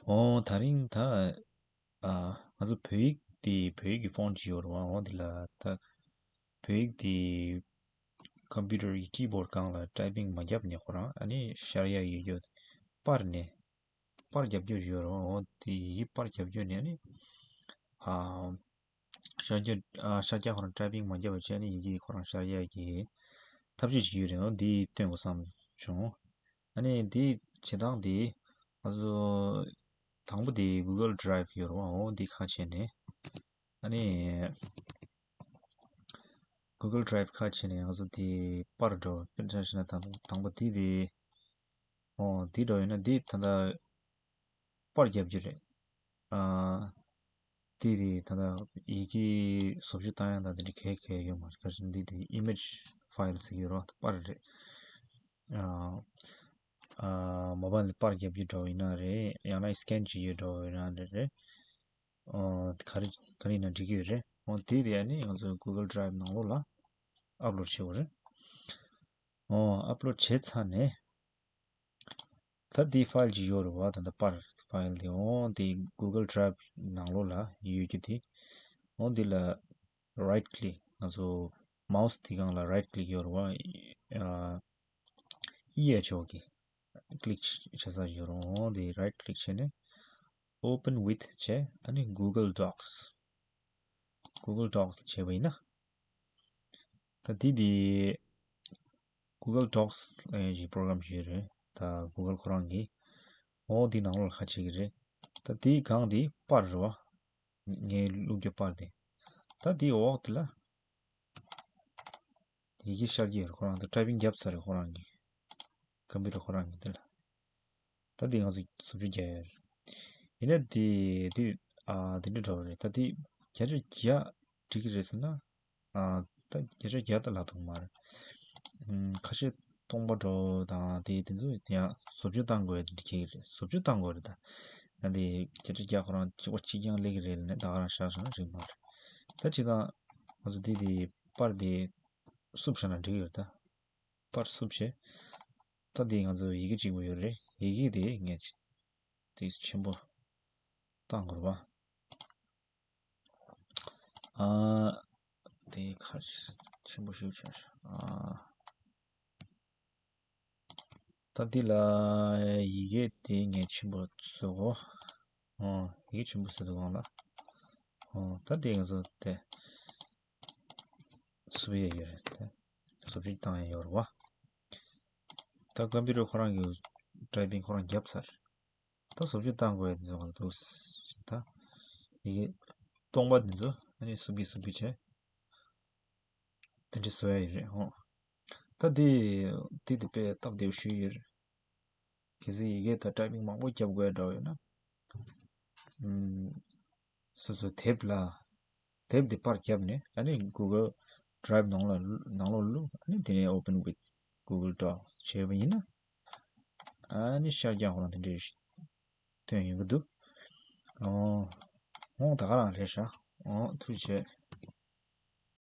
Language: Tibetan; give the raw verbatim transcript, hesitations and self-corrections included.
ཨོ་ད་རིང་ད་ཨ་ང་ཚོ་བོད་ཡིག་དེ་བོད་ཡིག་གི་ཕོན་ཊི་ཅིག་ཡོད་རེད་བ། འོ་དེ་ལ་ད་བོད་ཡིག་དེ་ཀམ་པུ་ཊར་གི་ཀི་བྷོར་སྒང་ལ་ཊའི་པིང་མ་བརྒྱབ་ནས་ཁོ་རང་ཨ་ནི་ཤར་ཡག་ཡོད་རྒྱུ་པར་ནས་པར་རྒྱབ་རྒྱུ་ཡོད་རེད་བ། འོ་དེ་ཡི་པར་རྒྱབ་རྒྱུ་ནས་ཨ་ནི་ཨ་ཤར་རྒྱག་ཨ་ཤར་རྒྱག་ཁོ་རང་ཊའི་པིང་མ་བརྒྱབ་པ་བྱས་ནས་ཡི་གེ་ཁོ་རང་ཤར་ཡག་གི་ཐབས་ཤེས་ཅིག་ཡོད་རེད། འོ་འདི་སྟོན་དགོས་བསམ་བྱུང་། ཨ་ནི་འདི་བྱེད་སྟངས་འདི་ང་ཚོ་དང་པོ་འདི་Google Drive ཡོད་རེད་བ། འོ་འདི་ཁ་ཕྱེ་ནས་ཨ་ནི་Google Drive ཁ་ཕྱེ་ནས་ང་ཚོ་འདི་པར་འགྲོ་དཔེར་ན་ཆ་བཞག་ན་དང་དང་པོ་འདི་འདི་འོ་འདི་འགྲོ་ཡོད་ན་འདི་ད་ལྟ་པར་རྒྱབ་རྒྱུ་རེད། ཨ། དེ་རེད། ད་ལྟ་ཡི་གེ་བཟོ་བཅོས་བཏང་ཡག་དང་དེ་འདྲ་ག་ག་ཡོད་མ་རེད། ག་ཞིག་འདི་དེ་image file ཟེར་གྱི་ཡོད་རེད་བ། པར་རེད། ཨ། ཨ། མོ་བྷལ་ནས་པར་རྒྱབ་རྒྱུ་འདྲ་བོ་ཡིན་ན་རེད། ཡང་ན་སི་ཀེན་བྱེད་རྒྱུ་འདྲ་བོ་ཡིན་ན་རེད་རེད། ཨོ། ག་རེ་ག་རེ་ཡིན་ན་འགྲིག་གི་ཡོད་རེད། ཨོ་དེ་དེ་ཨ་ནི་ང་ཚོ་Google Drive ནང་ལོགས་ལ་ཨབ་ལོཌ་བྱེད་དགོས་རེད། ཨོ་ཨབ་ལོཌ་བྱས་ཚར་ནས། ད་འདི་ཕའིལ་ཅིག་ཡོད་རེད་བ། ད་ལྟ་པར་ཕའིལ་དེ། འོ་དེ་Google Drive ནང་ལོགས་ལ་ཡོད་རྒྱུ་དེ། འོ་འདི་ལ་right click ང་ཚོ་མའོ་སི་དེ་སྒང་ལ་right click ཡོད་རེད་བ། ཨ་ཨི་ཨེཆ་ཨོ་གི་click བྱེད་ས་ཡོད་རེད། འོ་དེ་right click བྱས་ནས་open with བྱས། ཨ་ནི་Google Docs Google Docs བྱས་པ་ཡིན་ན། ད་འདི་འདི་Google Docs ལབ་ཡག་གི་པོ་རོ་གྷ་རམ་ཞིག་རེད། ད་Google ཁོ་རང་གིས་འོ་འདི་ནང་ལོགས་ཁ་ཕྱེ་གི་རེད། ད་འདི་སྒང་འདི་པར་རེད་བ། ངའི་བླུགས་རྒྱུ་པར་དེ། ད་འདི་འོག་དེ་ལ་ཡི་གེ་ཤར་གྱི་ཡོད་རེད། ཁོ་རང་ད་ཊའི་པིང་བརྒྱབ་ཚར་རེད། ཁོ་རང་གི་ཀམ་པུ་ཊར་ཁོ་རང་གི་དེ་ལ། ད་འདི་ང་ཚོ་བཟོ་བཅོས་རྒྱག་ཡག་རེད། ཡིན་ན་འདི་འདི་ཨ་འདི་འདྲ་འདྲ་བོ་རེད། ད་འདི་བརྒྱ་ཆ་བརྒྱ་འགྲིག་གི་རེད་ཟེར་ན། ཨ་ད་བརྒྱ་ཆ་བརྒྱ་ད་ལབ་ཐུབ་མ་རེད། ཨུམ་ཁ་ཤས་སྟོང་པ་འདྲ་བོ་དང་དེ་དེ་ཚོ་ཡང་བཟོ་བཅོས་བཏང་དགོས་ཡག་འགྲིག་གི་རེད། བཟོ་བཅོས་བཏང་དགོས་རེད། ད་ཡང་དེ་བརྒྱ་ཆ་བརྒྱ་ཁོ་རང་གཅིག་པ་གཅིག་རྐྱང་སླེབས་ཀྱི་རེད་ལབ་ནས་ད་ག་རང་བཞག་བཞག་ན་འགྲིག་མ་རེད། ད་སྤྱིར་བཏང་ང་ཚོ་འདི་དེ་པར་དེ་བསུབ་བཞག་ན་འགྲིག་གི་རེད། ད་པར་བསུབ་བྱས། ད་དེ་ང་ཚོ་ཡི་གེ་གཅིག་པོ་ཡོད་རེད། ཡི་གེ་དེ་ངས་ཏོག་ཙམ་ཆེན་པོ་བཏང་དགོས་རེད་པ། ཨ། དེ་ཁ་ཆེན་པོ་ཞིག་བྱས། ཨ། ད་འདི་ལ་ཡི་གེ་དེ་ངས་ཆེན་པོ་བཟོ་གོ། ཨོ། ཡི་གེ་ཆེན་པོ་བཟོ་དུས་སྒང་ལ། ཨོ། ད་དེ་ང་ཚོ་དེ་བཟོ་ཡག་ཡོད་རེད་དེ། བཟོ་བཅོས་བཏང་ཡག་ཡོད་རེད་པ། ད་ཀམ་པུ་ཊར་ཁོ་རང་གི་ཊའི་པིང་ཁོ་རང་བརྒྱབ་ཚར། ད་བཟོ་བཅོས་བཏང་དགོས་ཡག་དེ་ཚོ་ང་ཚོ་འདུག་ད་ཡི་གེ་སྟོང་པ་དེ་ཚོ་ཨ་ནི་སུབ་གི་སུབ་གི་བྱས། དེ་འདྲ་བཟོ་ཡག་ཡོད་རེད། ཨོ། ད་དེ་དེ་དེ་དཔེ་སྟབས་བདེ་པོ་ཞིག་ཡོད་རེད། གལ་སྲིད་ཡི་གེ་དང་ཊའི་པིང་མང་པོ་རྒྱབ་དགོས་ཡག་འདྲ་བོ་ཡོད་ན། ཨུམ། སོ་སོའི་དེབ་ལ། དེབ་དེ་པར་བརྒྱབ་ནས་ཨ་ནི་Google Drive ནང་ལ་ནང་ལོགས་བླུགས། ཨ་ནི་དེ་ནས་open with Google Docs བྱས་པ་ཡིན་ན། ཨ་ནི་ཤར་རྒྱག་ཁོ་རང་དེ་འདྲ་སྟོན་ཡོང་གི་འདུག་ཨོ། ཨོ་ད་ག་རང་རེད་ཤག་ཨོ་ཐུགས་རྗེ་ཆེ།